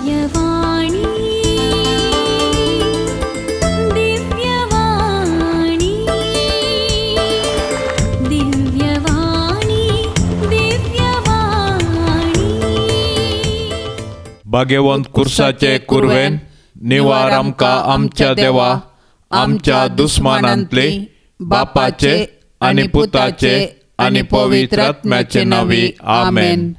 दिव्यवाणी दिव्यवाणी दिव्यवाणी दिव्यवाणी. भाग्यवंत कुर्साचे कुरवेन निवार आमकां आमच्या देवा आमच्या दुस्मानांतले बापाचे आनी पुताचे आनी पवित्र आत्म्याचे नांवी आमेन.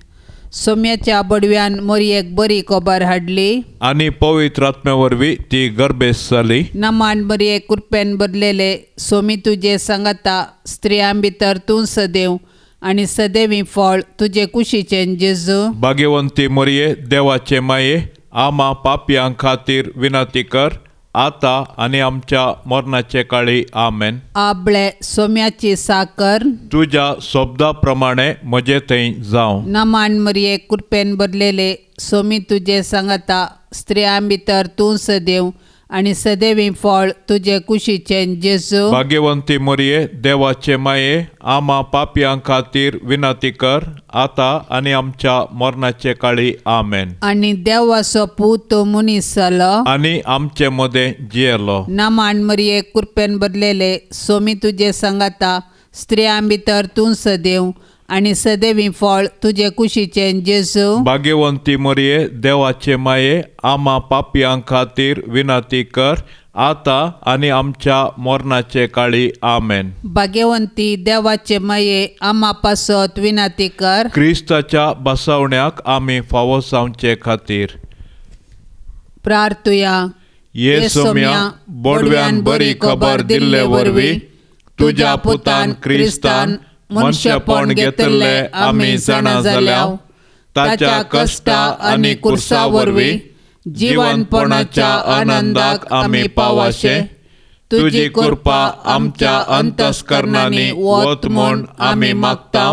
सोम्याच्या बडव्यान मोरयेक बरी खबर हाडली आनी पवित्र आत्म्या वरवीं ती गर्भेस जाली. नमान बरये कृपेन बदलेले सोमी तुजे सांगाता, स्त्रियां भितर तूं सदैव आनी सदैवी फळ तुजे कुशीचें जेजू. भाग्यवंती मोरये देवाचे माये आमा पापयां खातीर विनंती कर आता आनी आमच्या मरणाचे काळी आमेन. आबळे सोम्याची साकर तुज्या शब्दा प्रमाणे म्हजे थंय जावं. नमान मरये कृपेन बदलेले सोमी तुजे सांगाता, स्त्रियां भितर तूं सदैव आनी सदैवी फळ तुजे कुशीचें जेजू. भाग्यवंती मोरये देवाचे माये आमा पापयां खातीर विनंती कर आता आनी आमच्या मरणाचे काळी आमेन. आनी देवाचो पूत मनीस जालो आनी आमचे मदें जियेलो. नमान मरये कृपेन बदलेले सोमी तुजे सांगाता, स्त्रियां भितर तूं सदैव आनी सदैवी फळ तुजे कुशीचें जेजू. भाग्यवंती मोरये देवाचे माये आमा पापयां खातीर विनंती कर आता आनी आमच्या मरणाचे काळी आमेन. भाग्यवंती देवाचे माये आमा पासत विनंती कर क्रिस्ताच्या बसवण्याक आमी फावो जावचे खातीर. प्रार्थुया. ये सोम्या बोडव्यान बरी खबर दिल्ले वरवीं तुज्या पुतान क्रिस्तान मनशेपण घेतिल्लें आमी जाणा जाल्या. ताच्या कश्टा आनी कुर्सा वरवीं जिवनपणाच्या आनंदाक आमी पावाशे. तुजी कृपा आमच्या अंतस्करणांनी वत म्हूण आमी मागता.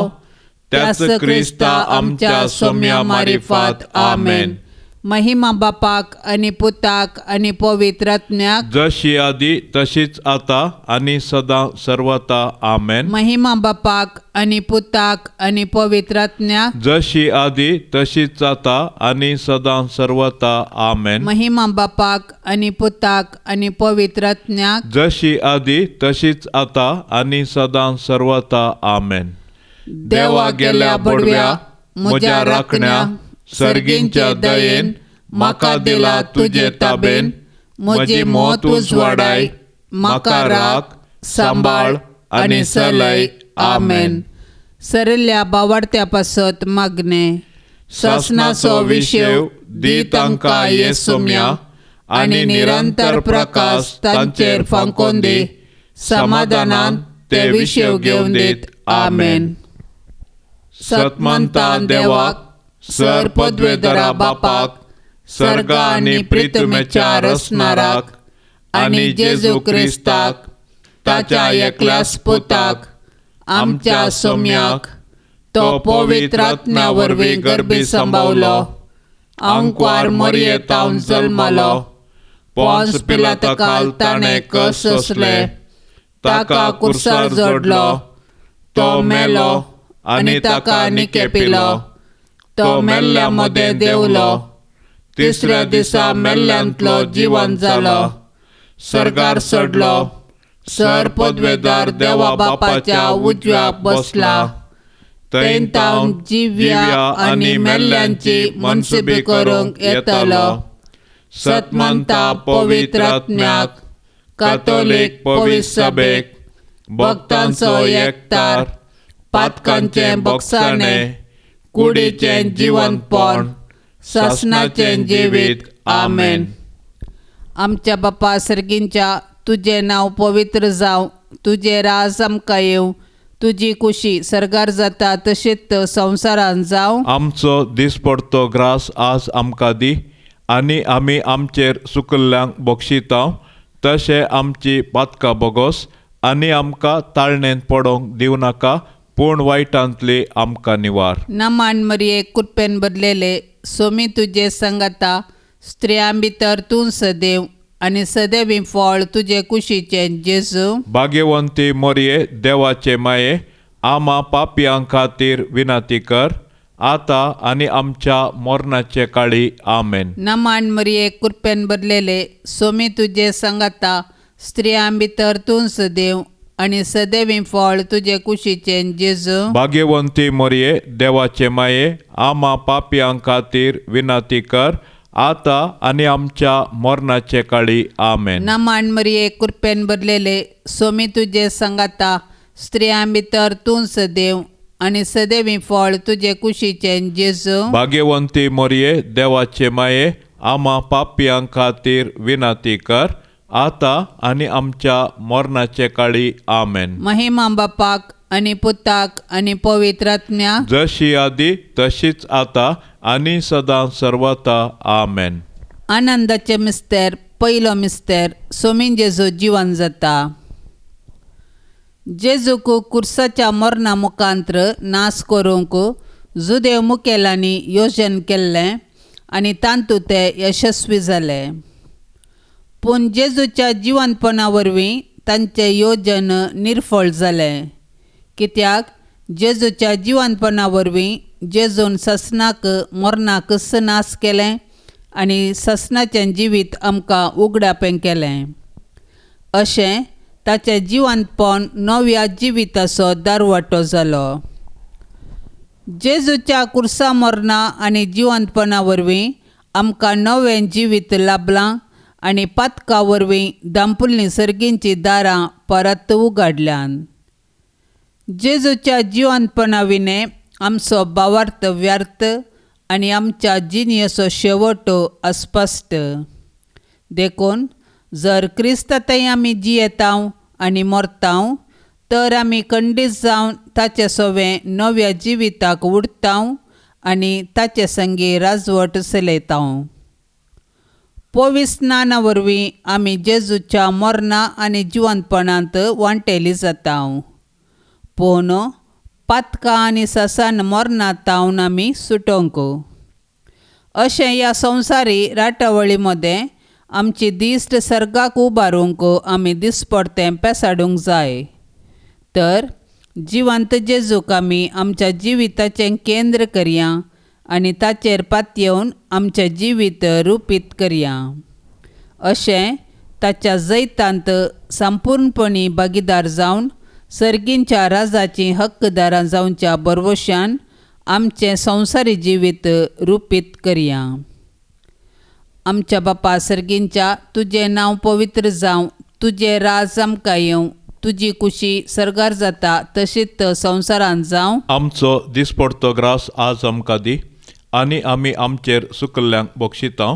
त्याच क्रिस्ता आमच्या सोम्या मारिफात आमेन. महिमा बापाक आनी पुताक आनी पवित्र आत्म्याक, जशी आदी तशीच आता आनी सदां सर्वता आमेन. महिमा बापाक आनी पुताक आनी पवित्र आत्म्याक, जशी आदी तशीच आता आनी सदां सर्वता आमेन. महिमा बापाक आनी पुताक आनी पवित्र आत्म्याक, जशी आदी तशीच आता आनी सदां सर्वता आमेन. देवा गेल्या बडव्या म्हज्या राखण्या सर्गींच्या दयेन म्हाका दिला तुजे ताबेन. म्हजी मत उजवाडाय म्हाका राख सांबाळ आनी चलय आमेन. सरल्या बावडत्या पासत मागणे. सासनाचो विशेव दी तांकां ये सोम्या आनी निरंतर प्रकाश तांचेर फांकोन दी. समाधानान ते विशेव घेवन दीत आमेन. सतमंता देवाक सर पदवेधरा बापाक सर्गा आनी प्रितमेच्या रचणाराक आनी जेजू क्रिस्ताक ताच्या एकल्याच पुताक आमच्या सोम्याक, तो पवित्र आत्म्या वरवीं गर्भी सांबावलो, आंकवार मरयेतावन जल्मलो, पोन्स पिलातकाल ताणें कस सोंसले, ताका कुर्सार जोडलो, तो मेलो आनी ताका निकेपिलो, तो मेल्ल्या मदें देंवलो, तिसऱ्या दिसा मेल्ल्यांतलो जिवन जालो, सर्गार चडलो, सर पदवेदार देवा बापाच्या उजव्याक बसला, थंय तावन जिव्या आनी मेल्ल्यांची मनसुबी करूंक येतलो. सतमंता पवित्र आत्म्याक, कातोलीक पवित्र सभेक, भक्तांचो एकतार, पातकांचें बक्षाणें, कुडीचें जिवनपण, सासणाचें जिवीत आमेन. आमच्या बापा सर्गींच्या, तुजें नांव पवित्र जावं, तुजें राज आमकां येवं, तुजी कुशी सर्गार जाता तशीच संवसारान जावं. आमचो दिसपडतो ग्रास आज आमकां दी आनी आमी आमचेर सुकल्ल्यांक बक्षिता तशें आमची पातकां बोगोस आनी आमकां ताळणेंत पडोंक दिवं नाका, पूण वायटांतली आमकां निवार. नमान मरिये कृपेन भरलेले सोमी तुजे संगता, स्त्रियां भितर तूं सदैव आनी सदैवी फळ तुजे कुशीचें जेजू. भाग्यवंती मरिये देवाचे माये, आमा पापयां खातीर विनंती कर आतां आनी आमच्या मरणाचे काळी. आमेन. नमान मरिये कृपेन भरलेले सोमी तुजे सांगाता, स्त्रियां भितर तूं सदैव आनी सदैवी फळ तुजे कुशीचें जेजू. भाग्यवंती मरिये देवाचे माये, आमा पापयां खातीर विनंती कर, आतां आनी आमच्या मरणाचे काळी. आमेन. नमान मरिये कृपेन भरलेले सोमी तुजे सांगाता, स्त्रियां भितर तूं सदैव आनी सदैवी फळ तुजे कुशीचें जेजू. भाग्यवंती मरिये देवाचे माये, आमा पापयां खातीर विनंती कर, आतां आनी आमच्या मरणाचे काळी. आमेन. महिमा बापाक आनी पुताक आनी पवित्र आत्म्याक, जशी आदी तशीच आतां आनी सदां सर्वता. आमेन. आनंदाचे मिस्तेर पयलो मिस्तेर सोमीन जेजू जिवन जाता. जेजूक कुर्साच्या मरणा मुखांत्र नाश करूंक जुदेव मुखेलांनी योजन केल्लें आनी तातूंत ते यशस्वी जाले. पूण जेजूच्या जिवनपणा वरवीं तांचें योजन निर्फळ जालें, कित्याक जेजूच्या जिवनपणा वरवीं जेजून ससनाक मरणाकच नाश केलें आनी ससनाचें जिवीत आमकां उगडापें केलें. अशें ताचें जिवनपण नव्या जिविताचो दारवाटो जालो. जेजूच्या कुर्सा मरणा आनी जिवनपणा वरवीं आमकां नवें जिवीत लाभलां आनी पातका वरवीं दांपुल्लीं सर्गींचीं दारां परत उगाडल्यान. जेजूच्या जिवनपणा विणें आमचो भावार्थ व्यर्थ आनी आमच्या जिणेचो शेवट अस्पश्ट. देखून जर क्रिस्तांतय आमी जियेतांव आनी मरतांव तर आमी खंडीत जावन ताचे सवें नव्या जिविताक उडतांव आनी ताचे संगी राजवट चलयतांव. पवित्र स्नाना वरवीं आमी जेजूच्या मरणा आनी जिवनपणांत वांटेली जातांव. पूण पातकां आनी ससान मरणां तावन आमी सुटोवंक. अशें ह्या संवसारी राटावळी मदें आमची दिश्ट सर्गाक उबारूंक आमी दिसपडतें पेसाडूंक जाय. तर जिवंत जेजूक आमी आमच्या जिविताचें केंद्र करया आनी ताचेर पातयेवन आमचें जिवीत रुपीत करया. अशें ताच्या जैतांत संपूर्णपणी भागीदार जावन सर्गींच्या राजाचीं हक्कदारां जावच्या भरवशान आमचें संवसारी जिवीत रुपीत करया. आमच्या बापा सर्गींच्या, तुजें नांव पवित्र जावं, तुजें राज आमकां येवं, तुजी कुशी सर्गार जाता तशीच संवसारांत जावं. आमचो दिसपडतो ग्रास आज आमकां दी, आनी आमी आमचेर सुकल्ल्यांक बक्षितांव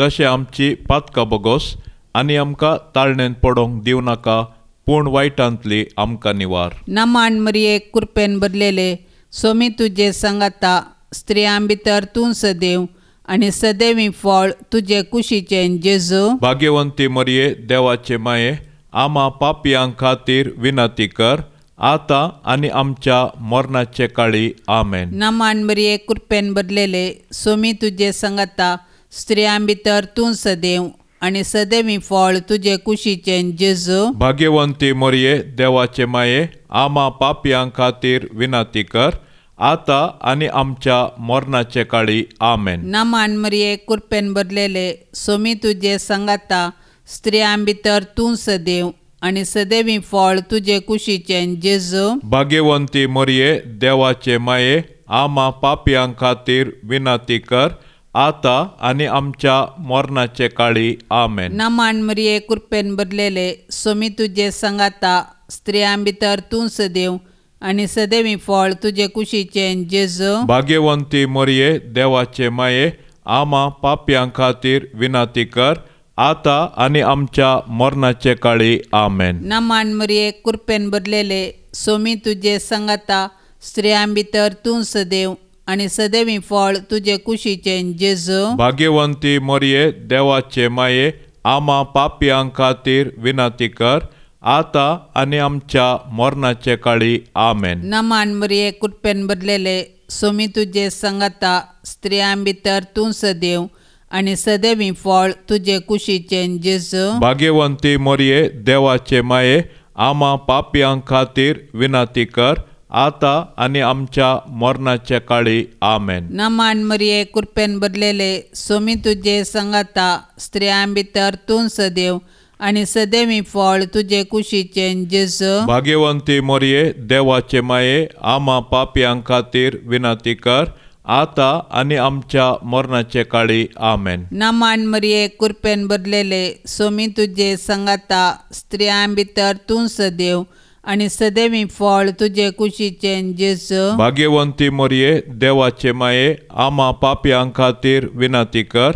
तशें आमची पातकां बोगोस, आनी आमकां ताळणेन पडोवंक दिवं नाका, पूण वायटांतली आमकां निवार. नमान मरिये कृपेन भरलेले सोमी तुजे सांगाता, स्त्रियां भितर तूं सदैव आनी सदैवी फळ तुजे कुशीचें जेजू. भाग्यवंती मरिये देवाचे माये, आमा पापयां खातीर विनंती कर, आतां आनी आमच्या मरणाचे काळी. आमेन. नमान मरिये कृपेन भरलेले सोमी तुजे सांगाता, स्त्रियां भितर तूं सदैव आनी सदैवी फळ तुजे कुशीचें जेजू. भाग्यवंती मरिये देवाचे माये, आमा पापयां खातीर विनंती कर, आतां आनी आमच्या मरणाचे काळी. आमेन. नमान मरिये कृपेन भरलेले सोमी तुजे सांगाता, स्त्रियां भितर तूं सदैव आनी सदैवी फळ तुजे कुशीचें जेजू. भाग्यवंती मरिये देवाचे माये, आमा पापयां खातीर विनंती कर, आतां आनी आमच्या मरणाचे काळी. आमेन. नमान मरिये कृपेन भरलेले सोमी तुजे सांगाता, स्त्रियां भितर तूं सदैव आनी सदैवी फळ तुजे कुशीचें जेजू. भाग्यवंती मरिये देवाचे माये, आमा पापयां खातीर विनंती कर, आतां आनी आमच्या मरणाचे काळी. आमेन. नमान मरिये कृपेन भरलेले सोमी तुजे सांगाता, स्त्रियां भितर तूं सदैव आनी सदैवी फळ तुजे कुशीचें जेजू. भाग्यवंती मरिये देवाचे माये, आमा पापयां खातीर विनंती कर, आतां आनी आमच्या मरणाचे काळी. आमेन. नमान मरिये कृपेन भरलेले सोमी तुजे सांगाता, स्त्रियां भितर तूं सदैव आनी सदैवी फळ तुजे कुशीचें जेजू. भाग्यवंती मरिये देवाचे माये, आमा पापयां खातीर विनंती कर, आतां आनी आमच्या मरणाच्या काळी. आमेन. नमान मरिये, कृपेन भरलेले, सोमी तुजे संगाता, स्त्रियां भितर तूं सदैव आनी सदैवी फळ तुजे कुशीचें जेजू. भाग्यवंती मोरये, देवाचे माये, आमा पापयां खातीर विनंती कर, आतां आनी आमच्या मरणाचे काळी. आमेन. नमान मरिये, कृपेन भरलेले, सोमी तुजे संगाता, स्त्रियां भितर तूं सदैव आनी सदैवी फळ तुजे कुशीचें जेजू. भाग्यवंती मोरये, देवाचे माये, आमा पापयां खातीर विनंती कर,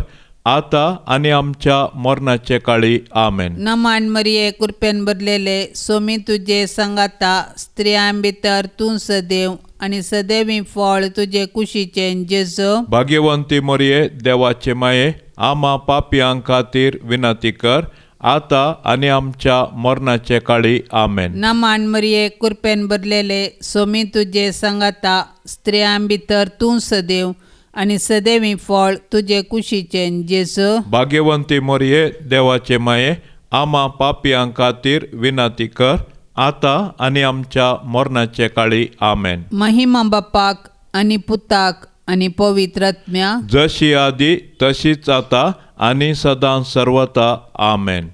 आतां आनी आमच्या मरणाचे काळी. आमेन. नमान मरिये, कृपेन भरलेले, सोमी तुजे संगाता, स्त्रियां भितर तूं सदैव आनी सदैवी फळ तुजे कुशीचें जेजू. भाग्यवंती मोरये, देवाचे माये, आमा पापयां खातीर विनंती कर, आतां आनी आमच्या मरणाचे काळी. आमेन. नमान मरिये, कृपेन भरलेले, सोमी तुजे संगाता, स्त्रियां भितर तूं सदैव आनी सदैवी फळ तुजे कुशीचें जेजू. भाग्यवंती मोरये, देवाचे माये, आमा पापयां खातीर विनंती कर, आतां आनी आमच्या मरणाचे काळी. आमेन. महिमा बापाक आनी पुताक आनी पवित्र आत्म्या, जशी आदी तशीच आतां आनी सदां सर्वता. आमेन.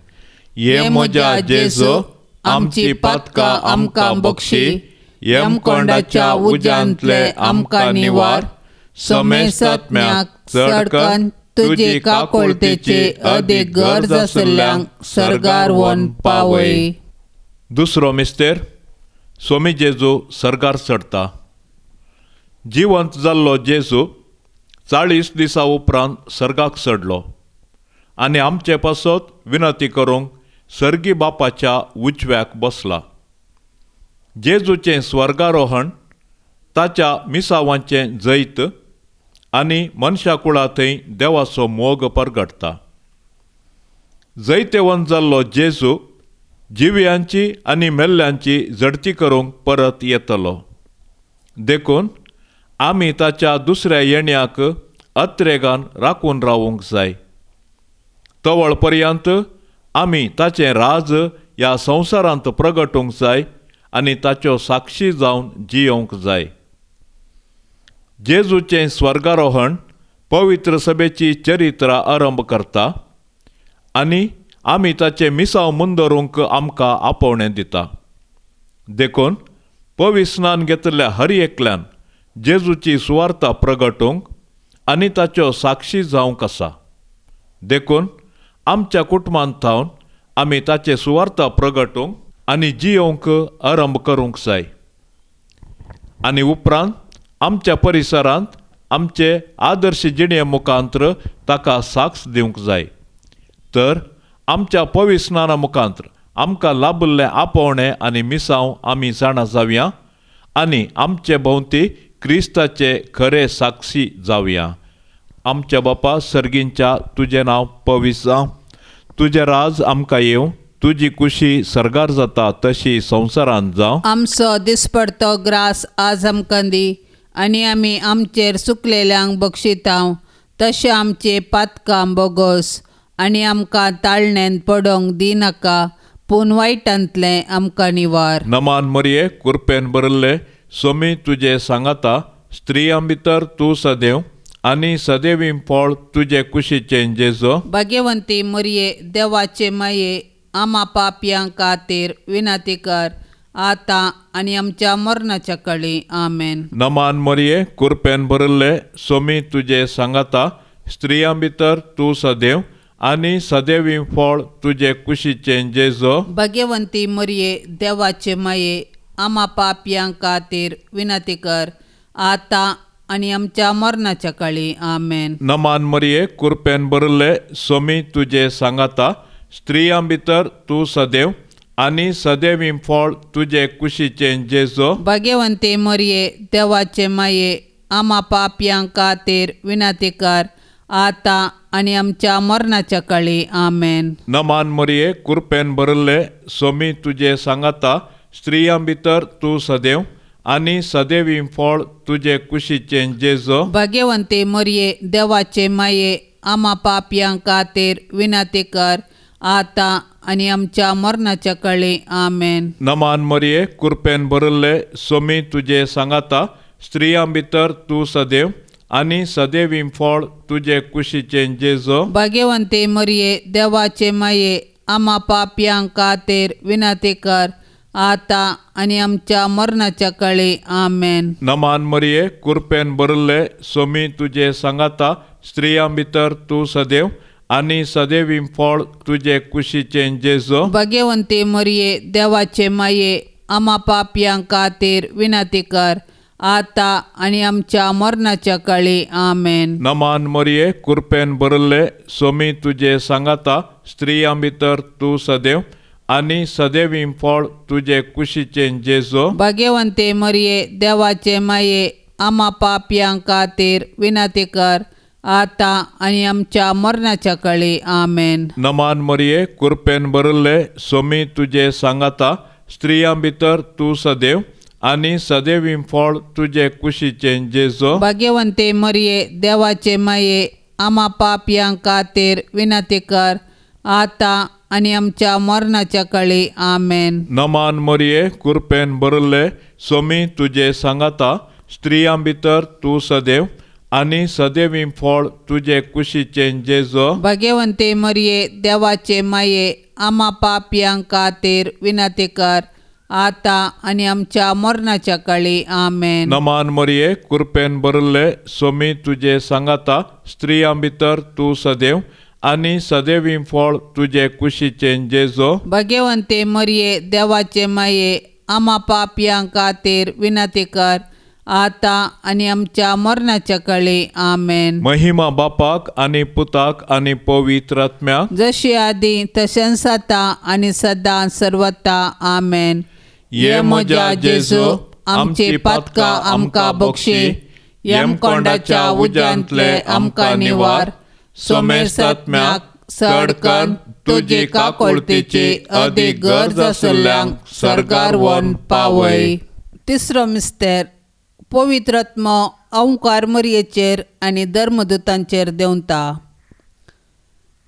ये म्हज्या जेजू, आमची पातकां आमकां बक्षी, यमकोंडाच्या उज्यांतले आमकां निवार, समेस्तात्म्याक चडकन तुजी काकुळतेची अदीक गरज आशिल्ल्यांक सर्गार व्हरून पावय. दुसरो मिस्तेर, स्वामी जेजू सर्गार चडता. जिवंत जाल्लो जेजू 40 दिसां उपरांत सर्गाक चडलो आनी आमचे पासत विनंती करूंक सर्गी बापाच्या उजव्याक बसला. जेजूचें स्वर्गारोहण ताच्या मिसावांचें जैत आनी मनशा कुळा थंय देवाचो मोग परगटता. जैतेवंत जाल्लो जेजू जिव्यांची आनी मेल्ल्यांची झडती करूंक परत येतलो. देखून आमी ताच्या दुसऱ्या येण्याक अत्रेगान राखून रावूंक जाय. तवळ पर्यंत आमी ताचें राज ह्या संवसारांत प्रगटूंक जाय आनी ताच्यो साक्षी जावन जियोवंक जाय. जेजूचें स्वर्गारोहण पवित्र सभेची चरित्रां आरंभ करता आनी आमी ताचें मिसांव मुंदरूंक आमकां आपोवणें दिता. देखून पवित्र स्नान घेतल्या हर एकल्यान जेजूची सुवार्ता प्रगटूंक आनी ताच्यो साक्षी जावंक आसा. देखून आमच्या कुटुंबांत थावन आमी ताचे सुवार्ता प्रगटूंक आनी जियोवंक आरंभ करूंक जाय आनी उपरांत आमच्या परिसरांत आमचे आदर्श जिणे मुखांत्र ताका साक्ष दिवंक जाय. तर आमच्या पवित्र स्नाना मुखांत्र आमकां लाभिल्लें आपोवणें आनी मिसांव आमी जाणा जावया आनी आमचे भोंवती क्रिस्ताचे खरे साक्षी जावया. आमच्या बापा सर्गींच्या, तुजें नांव पवित्र जावं, तुजें राज आमकां येवं, तुजी कुशी सर्गार जाता तशी संवसारांत जावं. आमचो दिसपडतो ग्रास आज आमकां दी आनी आमी आमचेर सुकलेल्यांक बक्षितांव तशें आमचे पातकां बोगोस आनी आमकां ताळण्यांत पडोंक दिनाका, पूण वायटांतलें आमकां निवार. नमान मरिये, कृपेन भरिल्ले, सोमी तुजे सांगाता, स्त्रियां भितर तूं सदैव आनी सदैवी फळ तुजे कुशीचें जेजू. भाग्यवंती मरिये, देवाचे माये, आमा पापयां खातीर विनंती कर, आतां आनी आमच्या मरणाच्या काळी. आमेन. नमान मरिये, कृपेन भरिल्ले, सोमी तुजे सांगाता, स्त्रियां भितर तूं सदैव आनी सदैवी फळ तुजे कुशीचें जेजू. भाग्यवंती मरिये, देवाचे माये, आमा पापयां खातीर विनंती कर, आतां आनी आमच्या मरणाच्या काळी. आमेन. नमान मरिये, कृपेन भरिल्ले, सोमी तुजे सांगाता, स्त्रियां भितर तूं सदैव आनी सदैवी फळ तुजे कुशीचें जेजू. भाग्यवंती मरिये, देवाचे माये, आमा पापयां खातीर विनंती कर, आतां आनी आमच्या मरणाच्या काळी. आमेन. नमान मरिये, कृपेन भरिल्ले, सोमी तुजे सांगाता, स्त्रियां भितर तूं सदैव आनी सदैवी फळ तुजे कुशीचें जेजू. भाग्यवंती मरिये, देवाचे माये, आमा पापयां खातीर विनंती कर, आतां आनी आमच्या मरणाच्या कळी. आमेन. नमान मरिये, कृपेन भरिल्ले, सोमी तुजे सांगाता, स्त्रियां भितर तूं सदैव आनी सदैवी फळ तुजे कुशीचें जेजू. भाग्यवंती मरिये, देवाचे माये, आमा पापयां खातीर विनंती कर, आतां आनी आमच्या मरणाच्या कळी. आमेन. नमान मरिये, कृपेन भरिल्ले, सोमी तुजे सांगाता, स्त्रियां भितर तूं सदैव आनी सदैवी फळ तुजे कुशीचें जेजू. भाग्यवंती मरिये, देवाचे माये, आमा पापयां खातीर विनंती कर, आतां आनी आमच्या मरणाच्या कळी. आमेन. नमान मरिये, कृपेन भरिल्ले, सोमी तुजे सांगाता, स्त्रियां भितर तूं सदैव आनी सदैवी फळ तुजे कुशीचें जेजू. भाग्यवंती मरिये, देवाचे माये, आमा पापयां खातीर विनंती कर, आतां आनी आमच्या मरणाच्या कळी. आमेन. नमान मरिये, कृपेन भरिल्ले, सोमी तुजे सांगाता, स्त्रियां भितर तूं सदैव आनी सदैवी फळ तुजे कुशीचें जेजू. भाग्यवंती मरिये, देवाचे माये, आमा पापयां खातीर विनंती कर, आतां आनी आमच्या मरणाच्या कळी. आमेन. नमान मरिये, कृपेन भरिल्ले, सोमी तुजे सांगाता, स्त्रियां भितर तूं सदैव आनी सदैवी फळ तुजे कुशीचें जेजू. भाग्यवंती मरिये, देवाचे माये, आमा पापयां खातीर विनंती कर, आतां आनी आमच्या मरणाच्या कळी. आमेन. नमान मरिये, कृपेन भरिल्ले, सोमी तुजे सांगाता, स्त्रियां भितर तूं सदैव आनी सदैवी फळ तुजे कुशीचें जेजू. भाग्यवंती मरिये, देवाचे माये, आमा पापयां खातीर विनंती कर, आतां आनी आमच्या मरणाच्या कळी. आमेन. महिमा बापाक आनी पुताक आनी पवित्र आत्म्याक, जशी आदी तशेंच आतां आनी सदां सर्वता. आमेन. ये म्हज्या जेजू, आमची पातकां आमकां बक्षी, यमकोंडाच्या उज्यांतले आमकां निवार, सोमेस्तात्म्याक सडकन तुजी काकुळतीची अदीक गरज आशिल्ल्यांक सर्गार व्हरून पावय. तिसरो मिस्तेर, पवित्र आत्मो अंकार मरियेचेर आनी धर्मदूतांचेर देंवता.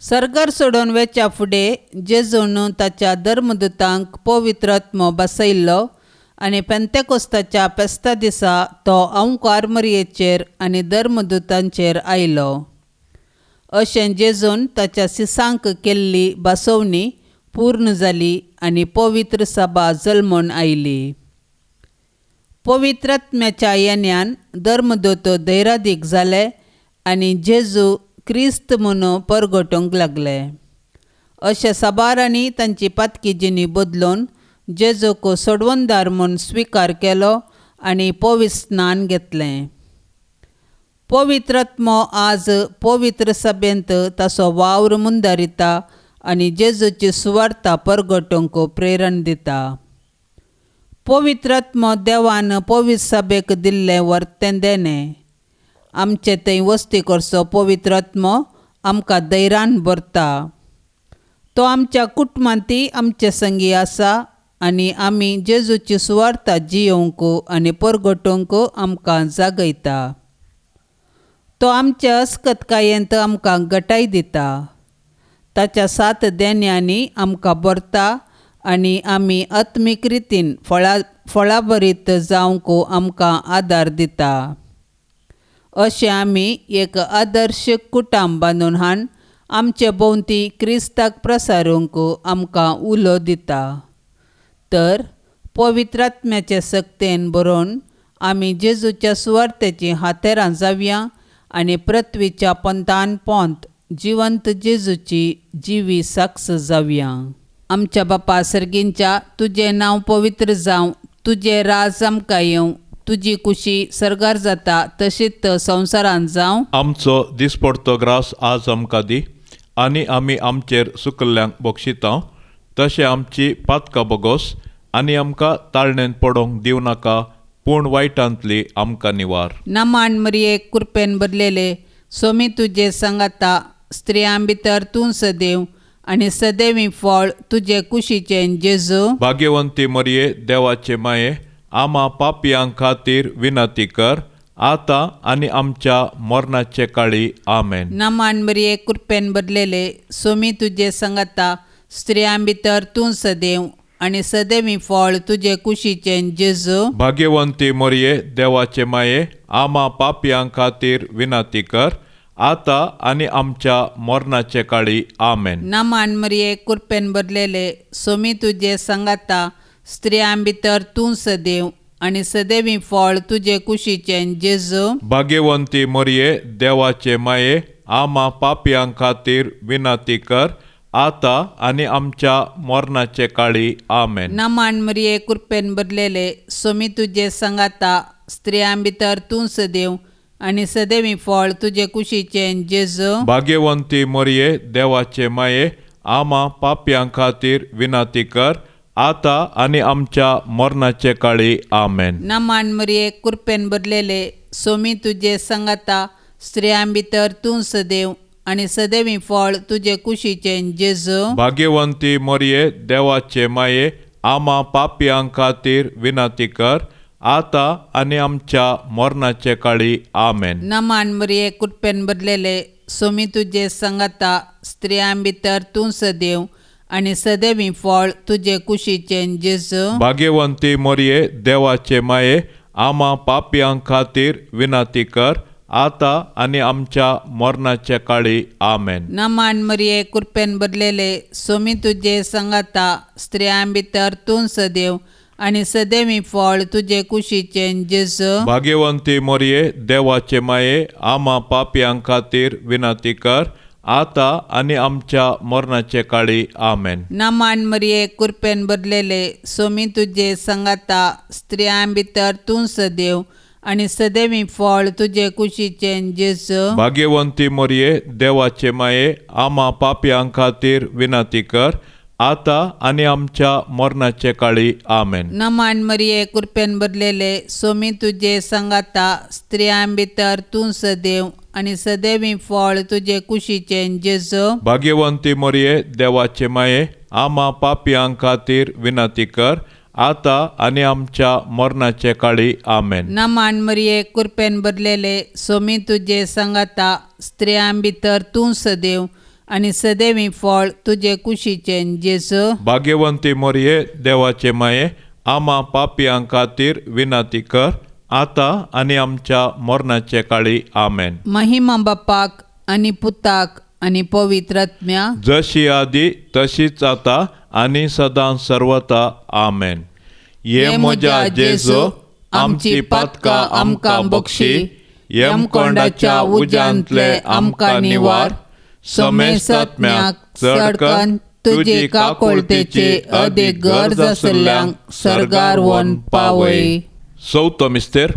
सर्गार सोडून वेच्या फुडें जेजून ताच्या धर्मदूतांक पवित्र आत्मो बसयल्लो आनी पेंतेकोस्ताच्या फेस्ता दिसा तो अंकार मरियेचेर आनी धर्मदूतांचेर आयलो. अशें जेजून ताच्या सिसांक केल्ली बसोवणी पूर्ण जाली आनी पवित्र सभा जल्मून आयली. पवित्र आत्म्याच्या येण्यान धर्मदूत धैरादीक जाले आनी जेजू क्रिस्त म्हणून परगटूंक लागले. अशे साबारांनी तांची पातकी जिणी बदलून जेजूक सोडवणदार म्हूण स्विकार केलो आनी पवित्र स्नान घेतलें. पवित्र आत्मो आज पवित्र सभेंत ताचो वावर मुंदारिता आनी जेजूची सुवार्ता परगटूंक प्रेरण दिता. पवित्र आत्मो देवान पवित्र सभेक दिल्लें वर्तें देणें. आमचे थंय वस्ती करचो पवित्र आत्मो आमकां धैर्यान भरता. तो आमच्या कुटुंबांतय आमचे संगी आसा आनी आमी जेजूची सुवार्ता जियोवंक आनी परगटूंक आमकां जागयता. तो आमच्या अस्कतकायेंत आमकां गटाय दिता. ताच्या सात देण्यांनी आमकां भरता आनी आमी आत्मीक रितीन फळाभरीत जावंक आमकां आदार दिता. अशें आमी एक आदर्श कुटुंब बांदून हाडून आमचे भोंवती क्रिस्ताक प्रसारूंक आमकां उलो दिता. तर पवित्र आत्म्याचे सक्तेन बरोवन आमी जेजूच्या सुवार्तेचीं हातेरां जावया आनी पृथ्वीच्या पंथान पोंत जिवंत जेजूची जिवी साक्ष जावया. आमच्या बापा सर्गींच्या, तुजें नांव पवित्र जावं, तुजें राज आमकां येवं, तुजी कुशी सर्गार जाता तशीच संवसारांत जावं. आमचो दिसपडतो ग्रास आज आमकां दी आनी आमी आमचेर सुकल्ल्यांक बक्षिता तशें आमची पातकां बोगोस आनी आमकां ताळणेन पडोवंक दिवं नाका, पूण वायटांतली आमकां निवार. नमान मरिये, कृपेन भरलेले, सोमी तुजे सांगाता, स्त्रियां भितर तूं सदैव आनी सदैवी फळ तुजे कुशीचें जेजू. भाग्यवंती मरिये, देवाचे माये, आमा पापयां खातीर विनंती कर, आतां आनी आमच्या मरणाचे काळी. आमेन. नमान मरिये, कृपेन भरलेले, सोमी तुजे संगता, स्त्रियां भितर तूं सदैव आनी सदैवी फळ तुजे कुशीचें जेजू. भाग्यवंती मरिये, देवाचे माये, आमा पापयां खातीर विनंती कर, आतां आनी आमच्या मरणाचे काळी. आमेन. नमान मरिये, कृपेन भरलेले, सोमी तुजे संगता, स्त्रियां भितर तूं सदैव आनी सदैवी फळ तुजे कुशीचें जेजू. भाग्यवंती मरिये, देवाचे माये, आमा पापयां खातीर विनंती कर, आतां आनी आमच्या मरणाचे काळी. आमेन. नमान मरिये, कृपेन भरलेले, सोमी तुजे संगता, स्त्रियां भितर तूं सदैव आनी सदैवी फळ तुजे कुशीचें जेजू. भाग्यवंती मरिये, देवाचे माये, आमा पापयां खातीर विनंती कर, आतां आनी आमच्या मरणाचे काळी. आमेन. नमान मरिये, कृपेन भरलेले, सोमी तुजे संगता, स्त्रियां भितर तूं सदैव आनी सदैवी फळ तुजे कुशीचें जेजू. भाग्यवंती मरिये, देवाचे माये, आमा पापयां खातीर विनंती कर, आतां आनी आमच्या मरणाचे काळी. आमेन. नमान मरिये, कृपेन भरलेले, सोमी तुजे संगता, स्त्रियां भितर तूं सदैव आनी सदैवी फळ तुजे कुशीचें जेजू. भाग्यवंती मरिये, देवाचे माये, आमा पापयां खातीर विनंती कर, आतां आनी आमच्या मरणाचे काळी. आमेन. नमान मरिये, कृपेन भरलेले, सोमी तुजे संगता, स्त्रियां भितर तूं सदैव आनी सदैवी फळ तुजे कुशीचें जेजू. भाग्यवंती मरिये, देवाचे माये, आमा पापयां खातीर विनंती कर, आतां आनी आमच्या मरणाचे काळी. आमेन. नमान मरिये, कृपेन भरलेले, सोमी तुजे संगता, स्त्रियां भितर तूं सदैव आनी सदैवी फळ तुजे कुशीचें जेजू. भाग्यवंती मरिये, देवाचे माये, आमा पापयां खातीर विनंती कर, आतां आनी आमच्या मरणाचे काळी. आमेन. नमान मरिये, कृपेन भरलेले, सोमी तुजे संगता, स्त्रियां भितर तूं सदैव आनी सदैवी फळ तुजे कुशीचें जेजू. भाग्यवंती मरिये, देवाचे माये, आमा पापयां खातीर विनंती कर, आतां आनी आमच्या मरणाचे काळी. आमेन. नमान मरिये, कृपेन भरलेले, सोमी तुजे संगता, स्त्रियां भितर तूं सदैव आनी सदैवी फळ तुजे कुशीचें जेजू. भाग्यवंती मरिये, देवाचे माये, आमा पापयां खातीर विनंती कर, आतां आनी आमच्या मरणाचे काळी. आमेन. महिमा बापाक आनी पुताक आनी पवित्र आत्म्या, जशी आदी तशीच आतां आनी सदां सर्वता. आमेन. ये म्हज्या जेजू, आमची पातकां आमकां बक्षी, यमकोंडाच्या उज्यांतले आमकां निवार, समेस्तात्म्याक चडकन तुजी काकुळतेची अदीक गरज आशिल्ल्यांक सर्गार व्हरून पावय. चवथो मिस्तेर,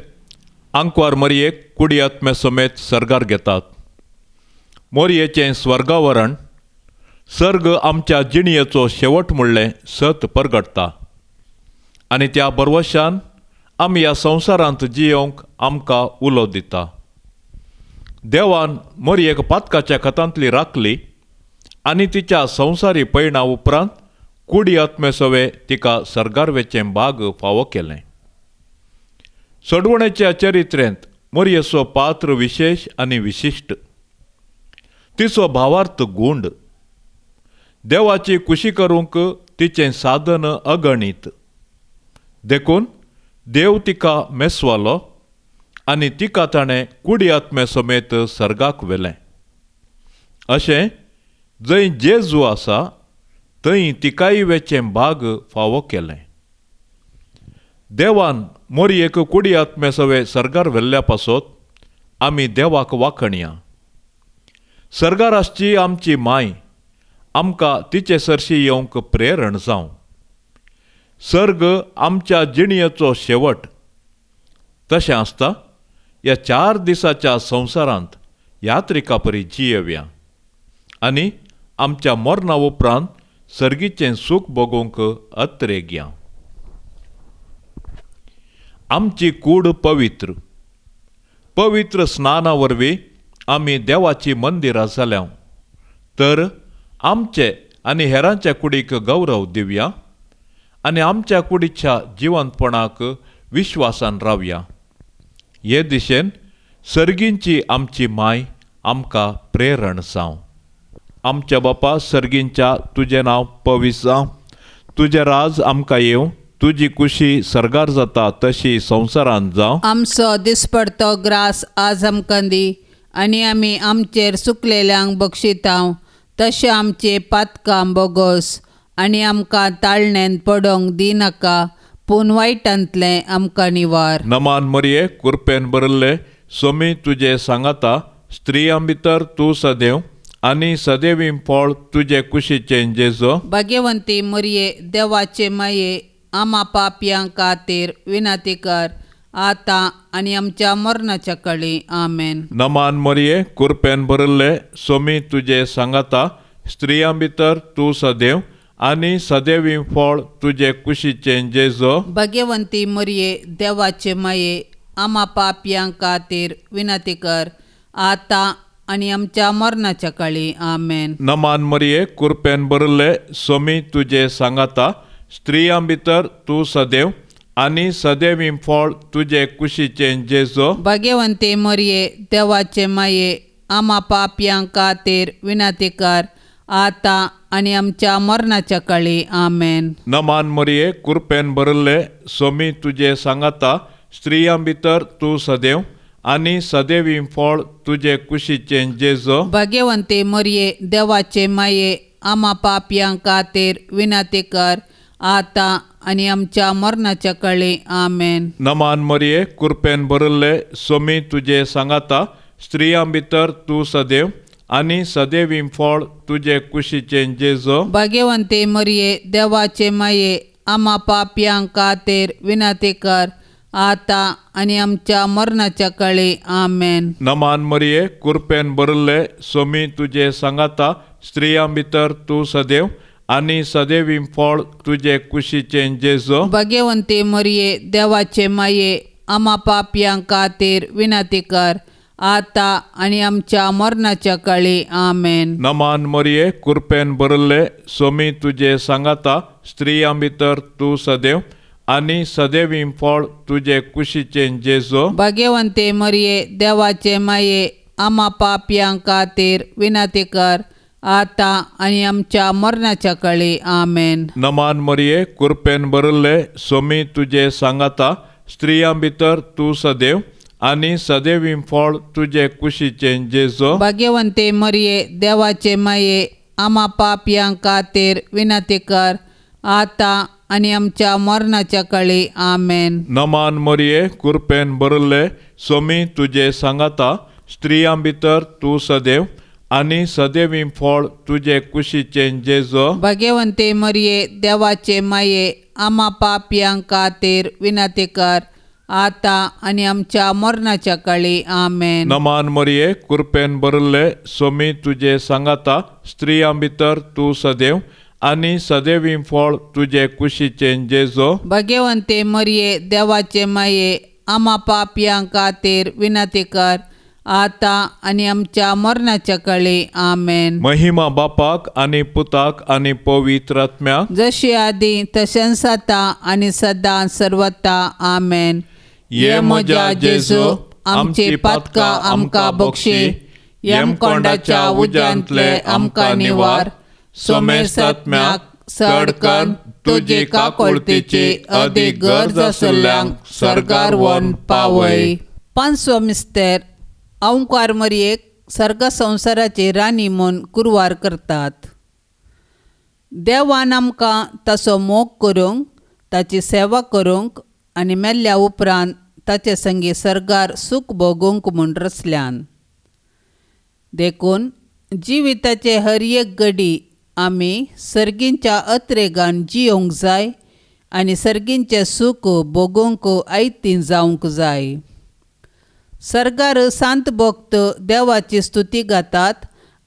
आंकवार मरियेक कुडी आत्म्या समेत सर्गार घेतात. मोरयेचें स्वर्गावरण सर्ग आमच्या जिणयेचो शेवट म्हणलें सत परगटता आनी त्या बरवशान आमी ह्या संवसारांत जियोवंक आमकां उलो दिता. देवान मोरयेक पातकाच्या खतांतली राखली आनी तिच्या संवसारी पयणा उपरांत कुडी आत्मे सवे तिका सर्गार वेचें भाग फावो केलें. सोडवणेच्या चरित्रेंत मोरयेचो पात्र विशेश आनी विशिश्ट, तिचो भावार्थ गूंड, देवाची कुशी करूंक तिचें साधन अगणीत. देखून देव तिका मेसवालो आनी तिका ताणें कुडी आत्मे समेत सर्गाक व्हेलें. अशें जंय जेजू आसा थंय तिकाय वेचें भाग फावो केलें. देवान मोरयेक कुडी आत्मे सवे सर्गार व्हेल्ल्या पासत आमी देवाक वाखणया. सर्गार आसची आमची माय आमकां तिचे सरशी येवंक प्रेरण जावं. सर्ग आमच्या जिणयेचो शेवट. तशें आसता ह्या 4 दिसाच्या संवसारांत यात्रिका परी जियेवया आनी आमच्या मरणा उपरांत सर्गीचें सूख भोगूंक अत्रेगया. आमची कूड पवित्र, पवित्र स्नाना वरवीं आमी देवाची मंदिरां जाल्या तर आमचे आनी हेरांच्या कुडीक गौरव दिवया आनी आमच्या कुडीच्या जिवंतपणाक विश्वासान रावया. हे दिशेन सर्गींची आमची माय आमकां प्रेरण जावं. आमच्या बापा सर्गींच्या, तुजें नांव पवित्र जावं, तुजें राज आमकां येवं, तुजी कुशी सर्गार जाता तशी संवसारांत जावं. आमचो दिसपडतो ग्रास आज आमकां दी आनी आमी आमचेर सुकलेल्यांक बक्षितांव तशें आमचे पातकां बोगोस आनी आमकां ताळणेन पडोंक दिनाका पूण वायटांतलें आमकां निवार. नमान मरये, कुरपेन भरिल्ले, सोमी तुजे सांगाता, स्त्रियां भितर तूं सदैव आनी सदैवी फळ तुजे कुशीचें जेजो. भाग्यवंती मरये, देवाचे माये, आमा पापयां खातीर विनंती कर आतां आनी आमच्या मरणाच्या कळी. आमेन. नमान मरये, कुरपेन भरिल्ले, सोमी तुजे सांगाता, स्त्रियां भितर तूं सदैव आनी सदैवी फळ तुजे कुशीचें जेजो. भाग्यवंती मरये, देवाचे माये, आमा पापयां खातीर विनंती कर आतां आनी आमच्या मरणाच्या काळी. आमेन. नमान मरये, कुरपेन भरिल्ले, सोमी तुजे सांगाता, स्त्रियां भितर तूं सदैव आनी सदैवी फळ तुजे कुशीचें जेजो. भाग्यवंती मरये, देवाचे माये, आमा पापयां खातीर विनंती कर आतां आनी आमच्या मरणाच्या काळी. आमेन. नमान मरये, कुरपेन भरिल्ले, सोमी तुजे सांगाता, स्त्रियां भितर तूं सदैव आनी सदैवी फळ तुजे कुशीचें जेजो. भाग्यवंती मरये, देवाचे माये, आमा पापयां खातीर विनंती कर आतां आनी आमच्या मरणाच्या काळी. आमेन. नमान मरये, कुरपेन भरिल्ले, सोमी तुजे सांगाता, स्त्रियां भितर तूं सदैव आनी सदैवी फळ तुजे कुशीचें जेजो. भाग्यवंती मरये, देवाचे माये, आमा पापयां खातीर विनंती कर आतां आनी आमच्या मरणाच्या काळी. आमेन. नमान मरये, कुरपेन भरिल्ले, सोमी तुजे सांगाता, स्त्रियां भितर तूं सदैव आनी सदैवी फळ तुजे कुशीचें जेजो. भाग्यवंती मरये, देवाचे माये, आमा पापयां खातीर विनंती कर आतां आनी आमच्या मरणाच्या काळी. आमेन. नमान मरये, कुरपेन भरिल्ले, सोमी तुजे सांगाता, स्त्रियां भितर तूं सदैव आनी सदैवी फळ तुजे कुशीचें जेजो. भाग्यवंती मरये, देवाचे माये, आमा पापयां खातीर विनंती कर आतां आनी आमच्या मरणाच्या काळी. आमेन. नमान मरये, कुरपेन भरिल्ले, सोमी तुजे सांगाता, स्त्रियां भितर तूं सदैव आनी सदैवी फळ तुजे कुशीचें जेजो. भाग्यवंती मरये, देवाचे माये, आमा पापयां खातीर विनंती कर आतां आनी आमच्या मरणाच्या काळी. आमेन. नमान मरये, कुरपेन भरिल्ले, सोमी तुजे सांगाता, स्त्रियां भितर तूं सदैव आनी सदैवी फळ तुजे कुशीचें जेजो. भाग्यवंती मरये, देवाचे माये, आमा पापयां खातीर विनंती कर आतां आनी आमच्या मरणाच्या काळी. आमेन. नमान मरये, कुरपेन भरिल्ले, सोमी तुजे सांगाता, स्त्रियां भितर तूं सदैव आनी सदैवी फळ तुजे कुशीचें जेजो. भाग्यवंती मरये, देवाचे माये, आमा पापयां खातीर विनंती कर आतां आनी आमच्या मरणाच्या काळी. आमेन. महिमा बापाक आनी पुताक आनी पवित्र आत्म्याक, जशी आदी तशेंच आतां आनी सदां सर्वता. आमेन. ये म्हज्या जेजू, आमची पातकां आमकां बक्षी, यमकोंडाच्या उज्यांतले आमकां निवार, सोमेस्तात्म्याक सडकन तुजी काकुळतीची अदीक गरज आशिल्ल्यांक सर्गार व्हरून पावय. पांचवो मिस्तेर ओंकार मरयेक सर्ग संवसाराची राणी म्हूण कुरवार करतात. देवान आमकां ताचो मोग करूंक, ताची सेवा करूंक आनी मेल्ल्या उपरांत ताचे संगी सर्गार सूख भोगूंक म्हूण रचल्यान. देखून जिविताचे हर एक घडी आमी सर्गींच्या अत्रेगान जियोंक जाय आनी सर्गींचें सूख भोगूंक आयतीं जावंक जाय. सर्गार सांत भक्त देवाची स्तुती गातात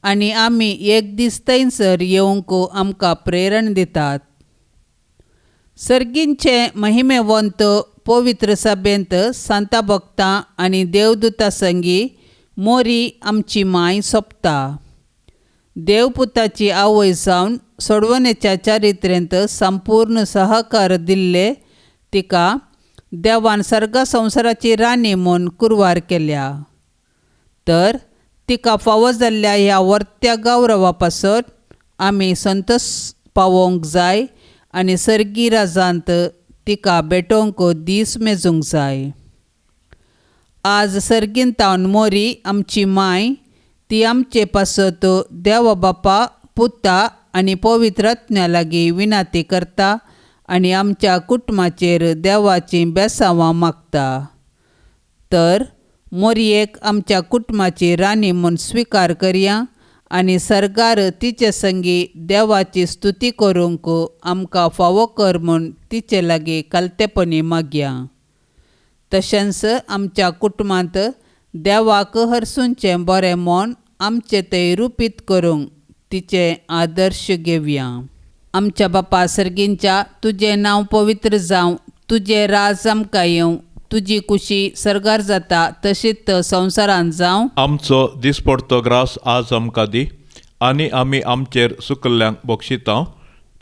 आनी आमी एक दीस थंयसर येवंक आमकां प्रेरण दितात. सर्गींचे महिमेवंत पवित्र सभेंत सांता भक्तां आनी देवदूता संगी मोरी आमची माय सोंपता. देवपुताची आवय जावन सोडवणेच्या चारित्र्यांत संपूर्ण सहकार दिल्ले तिका देवान सर्ग संवसाराची राणी म्हूण कुरवार केल्या. तर तिका फावो जाल्ल्या ह्या वर्त्या गौरवा पासत आमी संतोश पावोवंक जाय आनी सर्गी राजांत तिका भेटोवंक दीस मेजूंक जाय. आज सर्गीन तावन मोरी आमची माय ती आमचे पासत देवा बापा पुता आनी पवित्र आत्म्या लागीं विनंती करता आनी आमच्या कुटुंबाचेर देवाचीं बेसांवां मागता. तर मोरयेक आमच्या कुटुंबाची राणी म्हूण स्विकार करया आनी सर्गार तिचे संगी देवाची स्तुती करूंक आमकां फावो कर म्हूण तिचे लागीं कालतेपणी मागया. तशेंच आमच्या कुटुंबांत देवाक हरसूंचें बरें म्हूण आमचें तें रुपीत करूंक तिचें आदर्श घेवया. आमच्या बापा सर्गींच्या तुजें नांव पवित्र जावं, तुजें राज आमकां येवं, तुजी कुशी सर्गार जाता तशीच संवसारांत जावं. आमचो दिसपडतो ग्रास आज आमकां दी आनी आमी आमचेर सुकल्ल्यांक बक्षिता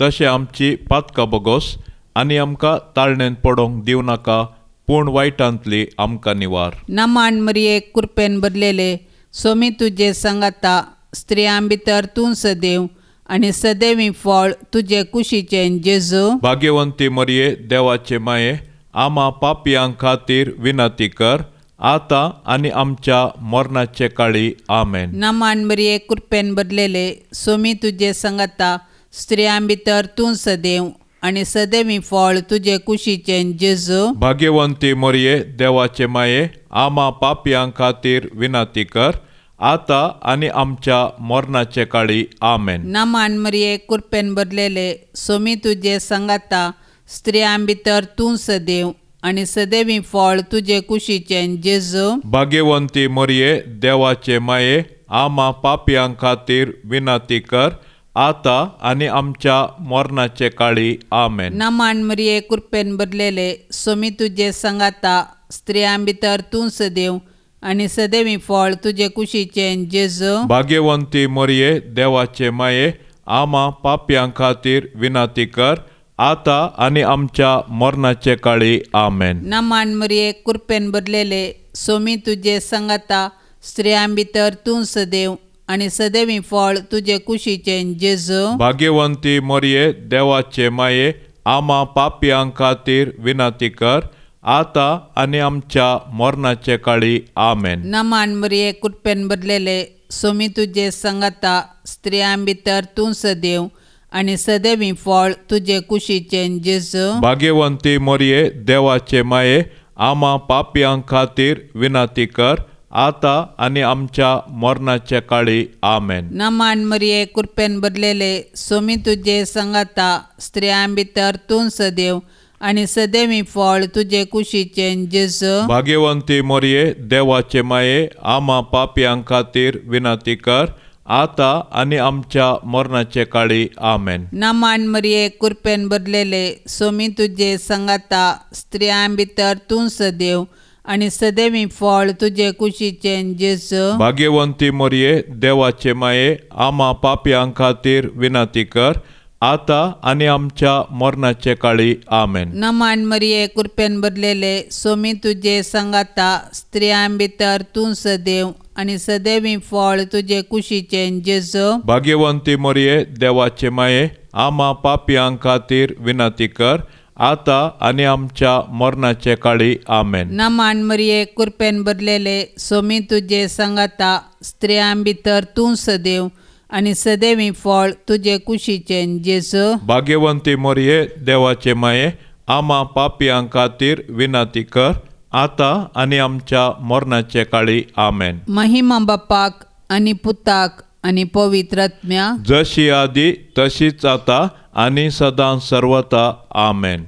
तशें आमची पातकां बोगोस आनी आमकां ताळणेन पडोवंक दिवं नाका, पूण वायटांतली आमकां निवार. नमान मरिये कृपेन भरलेले सोमी तुजे सांगाता, स्त्रियां भितर तूं सदैव आनी सदैवी फळ तुजे कुशीचें जेजू. भाग्यवंती मरिये देवाचे माये, आमा पापयां खातीर विनंती कर आतां आनी आमच्या मरणाचे काळी. आमेन. नमान मरिये कृपेन भरलेले सोमी तुजे सांगाता, स्त्रियां भितर तूं सदैव आनी सदैवी फळ तुजे कुशीचें जेजू. भाग्यवंती मरिये देवाचे माये, आमा पापयां खातीर विनंती कर आतां आनी आमच्या मरणाचे काळी. आमेन. नमान मरिये कृपेन भरलेले सोमी तुजे सांगाता, स्त्रियां भितर तूं सदैव आनी सदैवी फळ तुजे कुशीचें जेजू. भाग्यवंती मरिये देवाचे माये, आमा पापयां खातीर विनंती कर आतां आनी आमच्या मरणाचे काळी. आमेन. नमान मरिये कृपेन भरलेले सोमी तुजे सांगाता, स्त्रियां भितर तूं सदैव आनी सदैवी फळ तुजे कुशीचें जेजू. भाग्यवंती मरिये देवाचे माये, आमा पापयां खातीर विनंती कर आतां आनी आमच्या मरणाचे काळी. आमेन. नमान मरिये कृपेन भरलेले सोमी तुजे सांगाता, स्त्रियां भितर तूं सदैव आनी सदैवी फळ तुजे कुशीचें जेजू. भाग्यवंती मरिये देवाचे माये, आमा पापयां खातीर विनंती कर आतां आनी आमच्या मरणाचे काळी. आमेन. नमान मरिये कृपेन भरलेले सोमी तुजे सांगाता, स्त्रियां भितर तूं सदैव आनी सदैवी फळ तुजे कुशीचें जेजू. भाग्यवंती मरिये देवाचे माये, आमा पापयां खातीर विनंती कर आतां आनी आमच्या मरणाचे काळी. आमेन. नमान मरिये कृपेन भरलेले सोमी तुजे सांगाता, स्त्रियां भितर तूं सदैव आनी सदैवी फळ तुजे कुशीचें जेजू. भाग्यवंती मरिये देवाचे माये, आमा पापयां खातीर विनंती कर आतां आनी आमच्या मरणाचे काळी. आमेन. नमान मरिये कृपेन भरलेले सोमी तुजे सांगाता, स्त्रियां भितर तूं सदैव आनी सदैवी फळ तुजे कुशीचें जेजू. भाग्यवंती मरिये देवाचे माये, आमा पापयां खातीर विनंती कर आतां आनी आमच्या मरणाचे काळी. आमेन. नमान मरिये कृपेन भरलेले सोमी तुजे सांगाता, स्त्रियां भितर तूं सदैव आनी सदैवी फळ तुजे कुशीचें जेजू. भाग्यवंती मरिये देवाचे माये, आमा पापयां खातीर विनंती कर आतां आनी आमच्या मरणाचे काळी. आमेन. नमान मरिये कृपेन भरलेले सोमी तुजे सांगाता, स्त्रियां भितर तूं सदैव आनी सदैवी फळ तुजे कुशीचें जेजू. भाग्यवंती मरिये देवाचे माये, आमा पापयां खातीर विनंती कर आतां आनी आमच्या मरणाचे काळी. आमेन. महिमा बापाक आनी पुताक आनी पवित्र आत्म्या, जशी आदी तशीच आतां आनी सदां सर्वता. आमेन.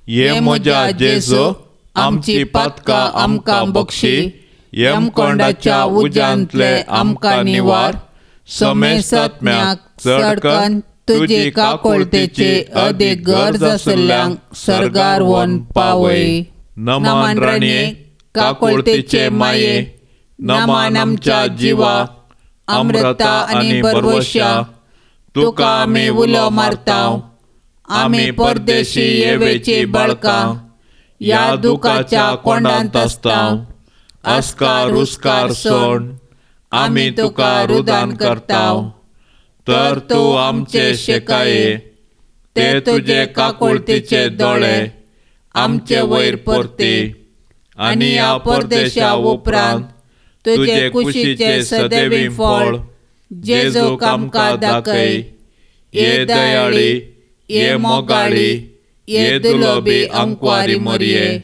ये म्हज्या जेजू, आमची पातकां आमकां बक्षी, यमकोंडाच्या उज्यांतले आमकां निवार, समेस्तात्म्याक चडकन तुजी काकुळतेची अदीक गरज आशिल्ल्यांक सर्गार व्हरून पावय. नमान राणये, काकुळतेचे माये, नमान आमच्या जिवा, अमृता आनी बरवशा, तुका आमी उलो मारता, आमी परदेशी येवेची बाळकां, ह्या दुखाच्या कोंडांत आसता अस्कार हुस्कार सोड आमी तुका रुदान करता. तर तूं आमचे शेकाये ते तुजे काकुळतीचे दोळे आमचे वयर परते आनी ह्या परदेशा उपरांत तुजे कुशीचे सदैवी फळ जेजूक आमकां दाखय. ये दयाळी, ये मोगाळी, ये दुलोबी अंकवारी मोरये.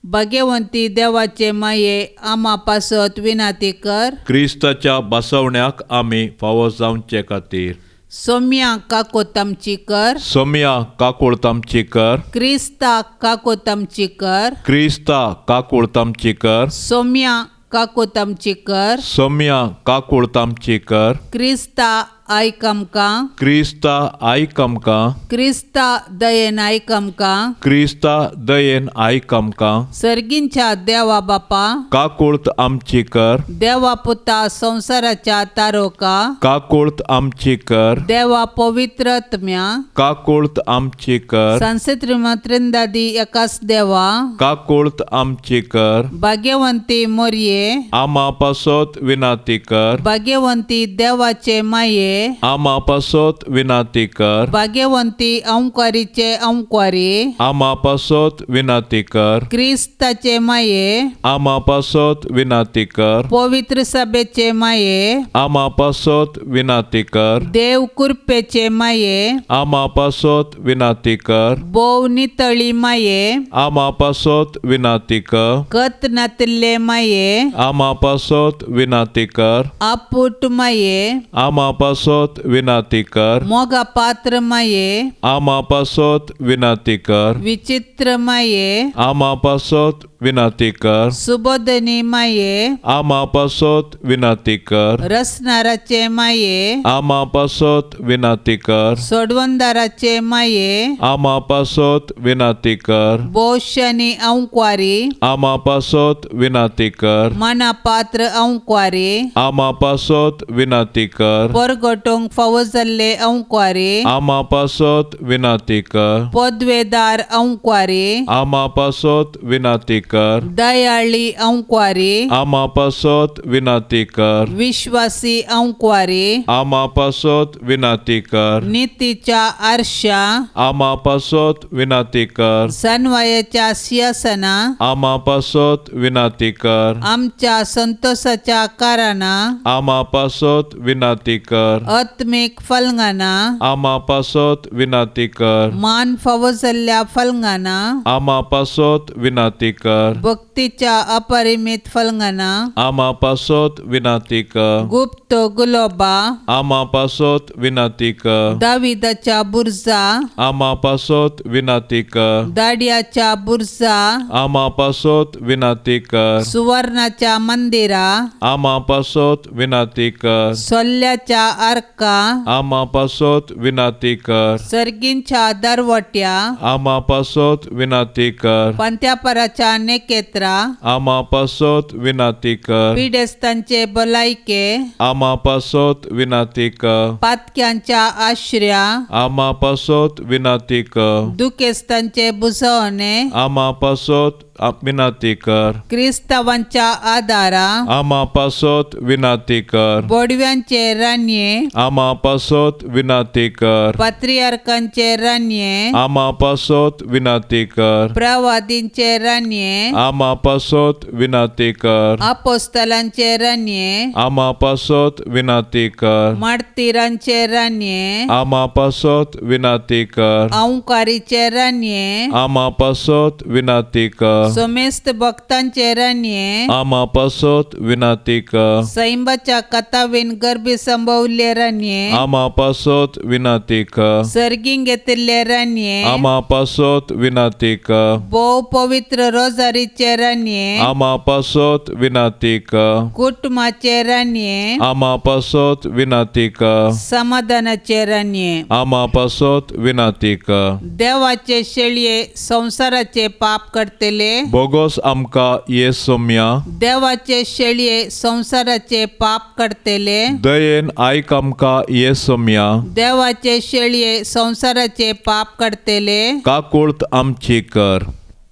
भाग्यवंती देवाचे माये आमा पासत विनाती कर. क्रिस्ताच्या बसवण्याक आमी फावो जावचे खातीर. सोम्या काकोत आमची कर. सोम्या काकुळत आमची कर. क्रिस्ता काकोत आमची कर. क्रिस्ता काकुळत आमची कर. सोम्या काकोत आमची कर. सोम्या काकुळत आमची कर. क्रिस्ता आयक आमकां. क्रिस्ता आयक आमकां. क्रिस्ता दयेन आयक आमकां. क्रिस्ता दयेन आयक आमकां. सर्गींच्या देवा बापा काकुळत आमची कर. देवा पुता संवसाराच्या तारोका काकुळत आमची कर. देवा पवित्र आत्म्या काकुळत आमची कर. संसेत्रिमत्रिंदादी एकाच देवा काकुळत आमची कर. भाग्यवंती मोरये आमा पासत विनाती कर. भाग्यवंती देवाचे माये आमा पासत विनाती कर. भाग्यवंती अंकारीचे अंकारी आमा पासत विनाती कर. क्रिस्ताचे माये आमा पासत विनाती कर. पवित्र सभेचे माये आमा पासत विनाती कर. देव कृपेचे माये आमा पासत विनाती कर. भोव नितळी माये आमा पासत विनाती कर. कत नातिल्ले माये आमा पासत विनाती कर. आपूट माये आमा पासत विनाती कर. मोगा पात्र माये आमा पासत विनाती कर. विचित्र माये आमा पासत विनाती कर. सुबोधनी माये आमा पासत विनाती कर. रसनाराचे माये आमा पासत विनाती कर. सोडवंदाराचे माये आमा पासत विनाती कर. बोशनी अंकवारी आमा पासत विनाती कर. मना पात्र अंकवारी आमा पासत विनाती कर. परगटूंक फावो जाल्ले अंकवारी आमा पासत विनाती कर. पदवेदार अंकवारी आमा पासत विनाती कर. दयाळी अंकवारी आमा पासत विनाती कर. विश्वासी अंकवारी आमा पासत विनाती कर. नितीच्या आरशा आमा पासत विनाती कर. सनवायाच्या सिंहासना आमा पासत विनाती कर. आमच्या संतोषाच्या कारणां आमा पासत विनाती कर. आत्मीक फलंगाना आमा पासत विनाती कर. मान फावो जाल्ल्या फलंगाना आमा पासत विनाती कर. भक्तीच्या अपरिमित फलंगाना आमा पासत विनाती कर. गुप्त गुलोबा आमा पासत विनाती कर. दाविदाच्या बुर्जा आमा पासत विनाती कर. दाडियाच्या बुर्जा आमा पासत विनाती कर. सुवर्णाच्या मंदिरा आमा पासत विनाती कर. सोल्ल्याच्या आर्का आमा पासत विनाती कर. सर्गींच्या दरवट्या आमा पासत विनाती कर. पंत्यापराच्या नेकेत्रा आमा पासत विनाती कर. पिडेस्तांचे भलायके आमा पासत विनाती कर. पातक्यांच्या आश्र्या आमा पासत विनाती कर. दुखेस्तांचे बुजवणे आमा पासत विनाती कर. क्रिस्तावांच्या आदारा आमा पासत विनाती कर. बोडव्यांचे रानये आमा पासत विनाती कर. पात्रियार्कांचे रानये आमा पासत विनाती कर. प्रवादींचे रानये आमा पासत विनाती कर. आपोस्तलांचे रानये आमा पासत विनाती कर. मार्तीरांचे रानये आमा पासत विनाती कर. अंकारीचे रानये आमा पासत विनाती कर. सोमेस्त भक्तांचे रानये आमा पासत विनाती कर. सैंबाच्या कथावीन गर्भी संभवल्ले रानये आमा पासत विनाती कर. सर्गींग घेतिल्ले रानये आमा पासत विनाती कर. भोव पवित्र रोजारीचे रानये आमा पासत विनाती कर. कुटुंबाचे रानये आमा पासत विनाती कर. समाधानाचे रानये आमा पासत विनाती कर. देवाचे शेळये संवसाराचे पाप करतले बोगोस आमकां ये सोम्या देवाचे शेळये संवसाराचे पाप करतले दयेन आयक आमकां ये सोम्या देवाचे शेळये संवसाराचे पाप करतले काकुळत आमची कर.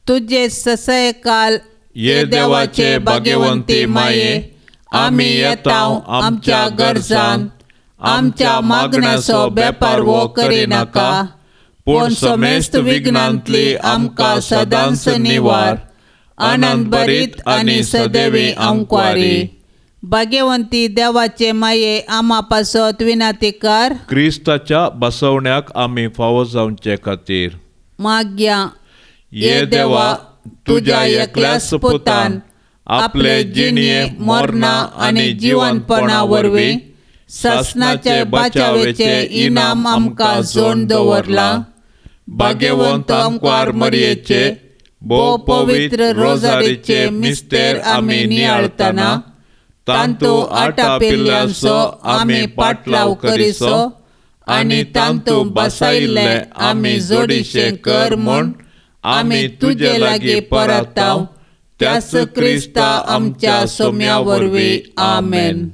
तुजे ससयकाल ये देवाचे भाग्यवंती माये, आमी येताव आमच्या गरजान, आमच्या मागण्याचो बेपारवो करिनाका, पूण समेस्त विघ्नांतली आमकां सदांच निवार. आनंद भरीत आनी सदैवी आंकवारी. भाग्यवंती देवाचे माये, आमा पासत विनाती कर. क्रिस्ताच्या बसवण्याक आमी फावो जावचे खातीर. माग्या. ये देवा, तुज्या एकल्याच पुतान आपले जिणये मरणा आनी जिवनपणा वरवीं सासणाचे बाचावेचे इनाम आमकां जोड दवरलां. भाग्यवंत आमकार मरयेचे भोव पवित्र रोजारीचे मिस्तेर आमी नियाळतना तांतू आटापिल्ल्यांचो आमी पाटलाव करिसो आनी तांतू बसायिल्ले आमी जोडीशे कर म्हूण आमी तुजे लागीं परताव, त्याच क्रिस्ता आमच्या सोम्या वरवीं. आमेन.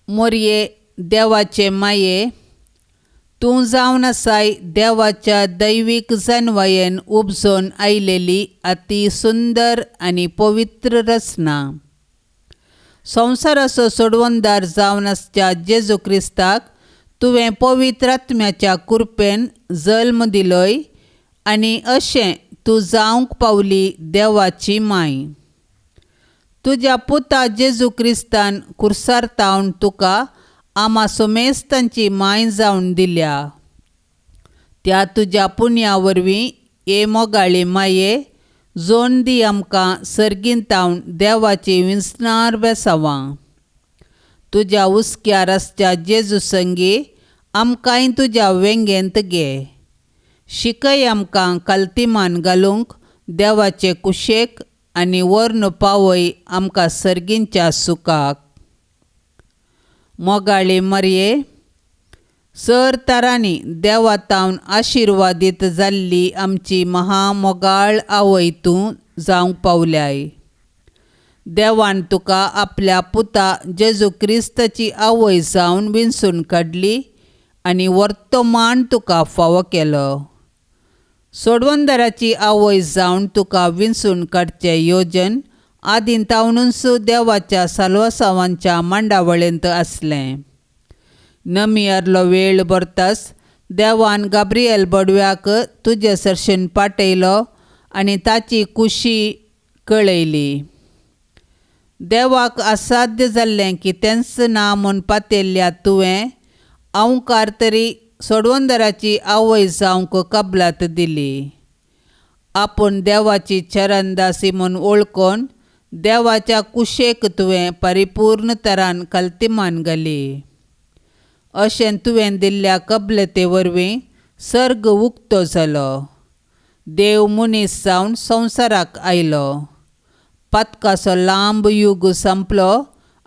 मोरये देवाचे माये, तूं जावन आसाय देवाच्या दैवीक जनवायेन उपजोन आयलेली अती सुंदर आनी पवित्र रचना. संवसाराचो सोडवणदार जावन आसच्या जेजू क्रिस्ताक तुवें पवित्र आत्म्याच्या कृपेन जल्म दिलोय आनी अशें तूं जावंक पावली देवाची माय. तुज्या पुता जेजू क्रिस्तान कुर्सार तावन तुका आमा सोमेस्तांची माय जावन दिल्या. त्या तुज्या पुण्या वरवीं हे मोगाळी माये, जोन दी आमकां सर्गीन तावन देवाची विंचणार बेसावां. तुज्या हुस्क्यार आसच्या जेजू संगी आमकांय तुज्या वेंगेंत घे. शिकय आमकां कल्तिमान घालूंक देवाचे कुशेक आनी व्हरून पावय आमकां सर्गींच्या सुखाक. मोगाळी मरये, सर तरांनी देवा तावन आशिर्वादीत जाल्ली आमची महामोगाळ आवय तूं जावंक पावल्याय. देवान तुका आपल्या पुता जेजू क्रिस्ताची आवय जावन विंचून काडली आनी वर्तमान तुका फावो केलो. सोडवणदाराची आवय जावन तुका विंचून काडचें योजन आदीं तावनूच देवाच्या साल्वासावांच्या मांडावळेंत आसलें. नमियारलो वेळ भरतास देवान गाब्रियल बडव्याक तुजे सरशेन पाटयलो आनी ताची कुशी कळयली. देवाक असाध्य जाल्लें कितेंच ना म्हूण पातेल्ल्या तुवें अंवकार तरी सोडवणदाराची आवय जावंक कबलात दिली. आपूण देवाची चरणदासी म्हूण वळखून देवाच्या कुशेक तुवें परिपूर्ण तरान कल्तिमान घाली. अशें तुवें दिल्ल्या कबलते वरवीं सर्ग उक्तो जालो. देव मनीस जावन संवसाराक आयलो. पातकाचो लांब युग संपलो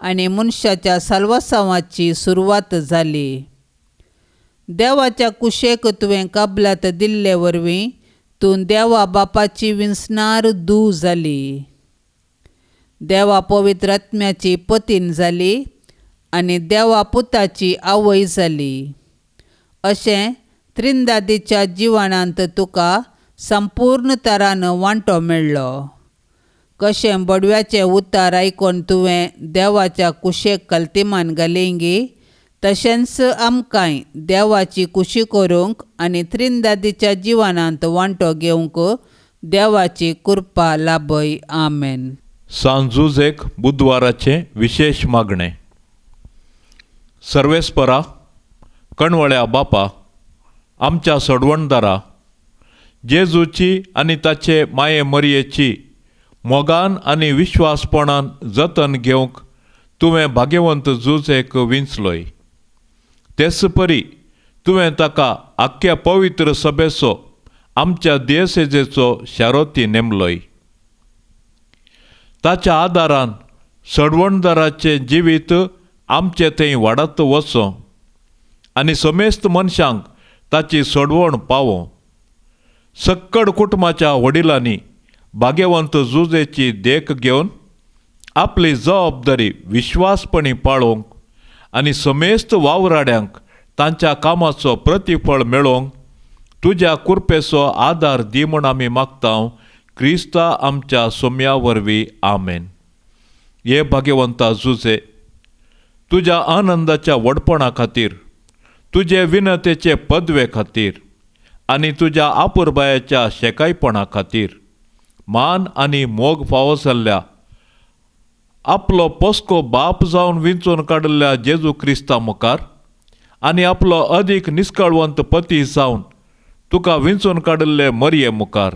आनी मनशाच्या साल्वासांवाची सुरवात जाली. देवाच्या कुशेक तुवें कबलात दिल्ले वरवीं तूं देवा बापाची विंचणार धूव जाली. देवा पवित्र आत्म्याची पतीन जाली आनी देवा पुताची आवय जाली. अशें त्रिंदादीच्या जिवनांत तुका संपूर्ण तरान वांटो मेळ्ळो. कशें बडव्याचें उतार आयकून तुवें देवाच्या कुशेक कल्तिमान घालेंगी, तशेंच आमकांय देवाची कुशी करूंक आनी त्रिंदादीच्या जिवनांत वांटो घेवंक देवाची कृपा लाभय. आमेन. सांजुजेक बुधवाराचें विशेश मागणें. सर्वेस्परा, कणवळ्या बापा, आमच्या सोडवणदारा, जेजूची आनी ताचे माये मरयेची मोगान आनी विश्वासपणान जतन घेवंक तुवें भाग्यवंत जुजेक विंचलोय. तेच परी तुवें ताका आख्ख्या पवित्र सभेचो आमच्या दियसेजेचो शारोती नेमलोय. ताच्या आदारान सडवणदाराचें जिवीत आमचें थंय वाडत वचो आनी समेस्त मनशांक ताची सोडवण पावो. सक्कड कुटुंबाच्या वडिलांनी भाग्यवंत जुजेची देख घेवन आपली जबाबदारी विश्वासपणी पाळोवंक आनी समेस्त वावराड्यांक तांच्या कामाचो प्रतिफळ मेळोवंक तुज्या कृपेचो आदार दी म्हूण आमी मागता. क्रिस्ता आमच्या सोम्या वरवीं आमेन. हे भाग्यवंता जुजे, तुज्या आनंदाच्या व्हडपणा खातीर, तुजे विनतेचे पदवे खातीर आनी तुज्या आपुरबायाच्या शेकायपणा खातीर मान आनी मोग फावो जाल्ल्या आपलो पोसको बाप जावन विंचून काडिल्ल्या जेजू क्रिस्ता मुखार आनी आपलो अदीक निस्कळवंत पती जावन तुका विंचून काडिल्ले मरये मुखार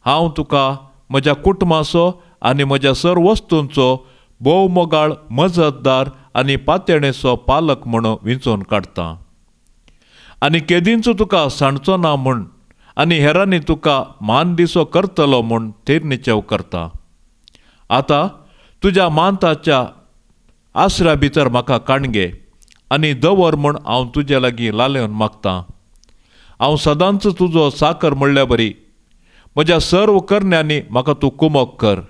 हांव तुका म्हज्या कुटुंबाचो आनी म्हज्या सर वस्तूंचो भोव मोगाळ मजतदार आनी पातयेणेचो पालक म्हूण विंचून काडटा आनी केदींचो तुका सांडचो ना म्हूण आनी हेरांनी तुका मान दिसो करतलो म्हूण थेर करता. आतां तुज्या मानताच्या आसऱ्या भितर म्हाका काणगे आनी दवर म्हूण हांव तुजे लागीं लालेवन मागतां. हांव सदांच तुजो साकर म्हणल्या बरी म्हज्या सर्व करण्यांनी म्हाका तूं कुमक कर.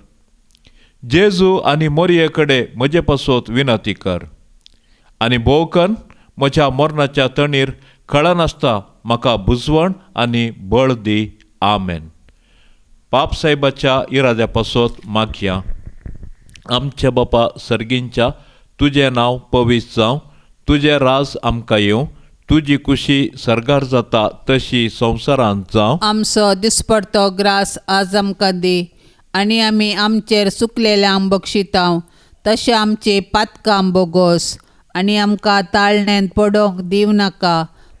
जेजू आनी मोरये कडेन म्हजे पासत विनंती कर आनी भोवकन म्हज्या मरणाच्या तणीर कळनासता म्हाका बुजवण आनी बळ दी. आमेन. पाप साहेबाच्या इराद्या पासत मागया. आमच्या बापा सर्गींच्या, तुजें नांव पवित्र जावं, तुजें राज आमकां येवं, तुजी कुशी सर्गार जाता तशी संवसारांत जावं. आमचो दिसपडतो ग्रास आज आमकां दी आनी आमी आमचेर सुकलेल्यांक बक्षितांव तशें आमचे पातकां बोगोस आनी आमकां ताळण्यांत पडोवंक दिवं नाका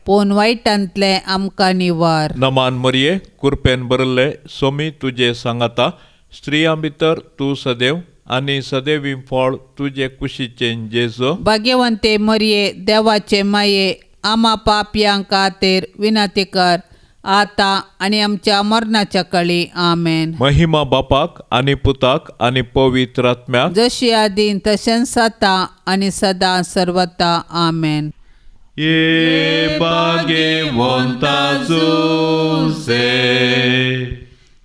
पूण वायटांतलें आमकां निवार. नमान मरये, कुरपेन भरिल्ले सोमी तुजे सांगाता, स्त्रियां भितर तूं सदैव आनी सदैवी फळ तुजे कुशीचें जेजू. भाग्यवंते मरये, देवाचे माये, आमा पापयां खातीर विनंती कर आतां आनी आमच्या मरणाच्या कळी. आमेन. महिमा बापाक आनी पुताक आनी पवित्र आत्म्याक, जशी आदीं तशेंच आतां आनी सदां सर्वता. आमेन. ये भाग्यवंता जुजे,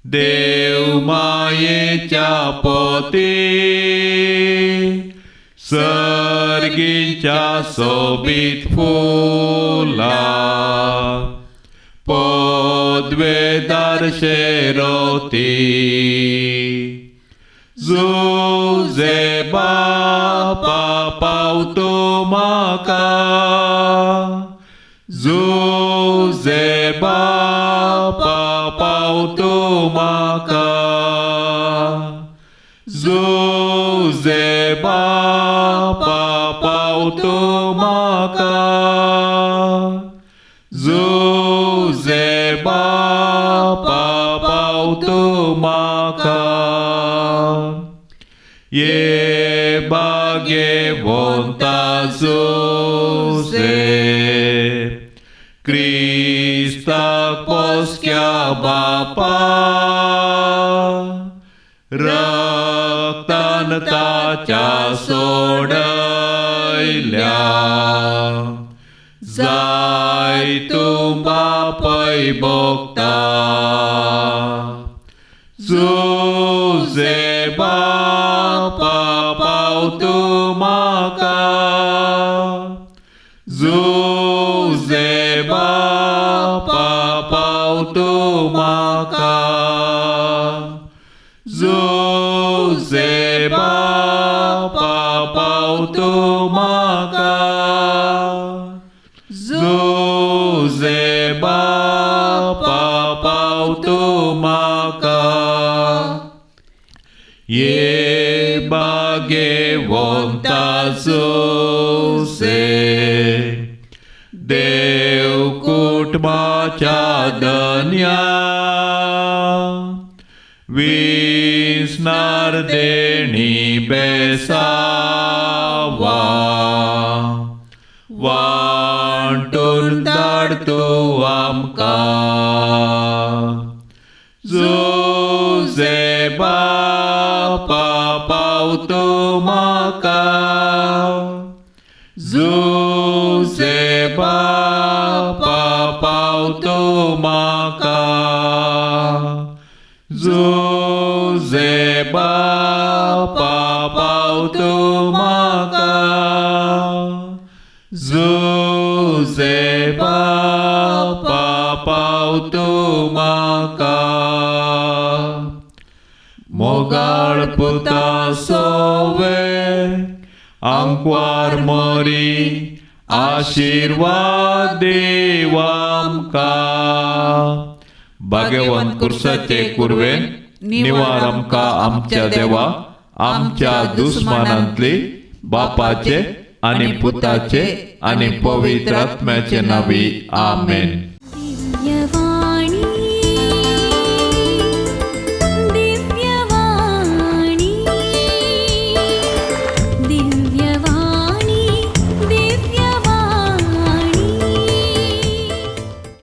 देव मायेच्या पोती, सर्गीच्या सोबीत फुलां पदवेदार शेरोती, जुजे बापा पावतो म्हाका, जुजे बापा पावतो म्हाका, जुजे बापा पावतो म्हाका, जुजे बापा पावतो म्हाका. ये भाग्यवंता जुजे, क्रिस्ताक पोसक्या बापा, रक्तान ताच्या सोडयल्या, जाय तूं बापय भोगता, जुजे बापा पावतो म्हाका, जुजे बापा पावतो म्हाका, जुजे बापा पावतो म्हाका, जुजे बापा पावतो म्हाका. ये भाग्यवंता जुजे, देव कुटुंबाच्या धन्या, विसनार देणी बेसावा, वांटून धाड तूं आमकां, जुजे बापा पावतो म्हाका, जुजे बापा पावतो म्हाका, जुजे बापा पावतो म्हाका, जुजे बापा पावतो म्हाका. साळ पुता सोवे आंकवार मोरी आशिर्वाद देवामकां. भाग्यवंत कुर्साचे कुरवेन निवार आमकां आमच्या देवा आमच्या दुस्मानांतली बापाचे आनी पुताचे आनी पवित्र आत्म्याचे नावी. आमेन. दिव्यवाणी.